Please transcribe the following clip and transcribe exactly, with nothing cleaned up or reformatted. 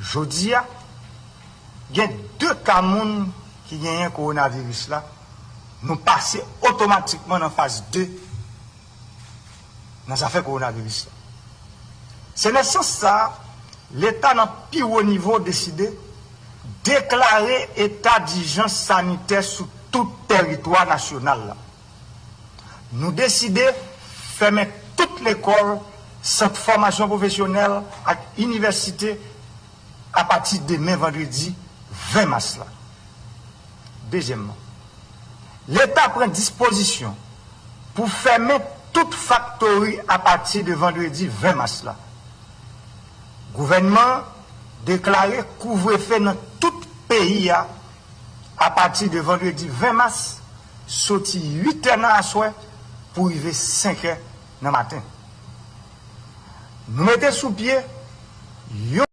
Jodi a, gen de ka moun ki genyen kowonaviris la, nou pase otomatikman nan faz de nan zafè kowonaviris la. Se nan sans sa a, Leta nan pi wo nivo deside deklare eta dijans sanitè sou tout tèritwa nasyonal la. Nou deside fèmen tout lekòl, sant fòmasyon pwofesyonèl ak inivèsite apati demen vandredi ven mas la. Dezyèmman, Leta pran dispozisyon pou fèmen tout faktori apati de vandredi ven mas la. Gouvènman an deklare kouvrefe nan tout peyi a apati de vandredi ven mas, soti uit è nan aswè pou rive senk è nan maten. Nou mete sou pye yon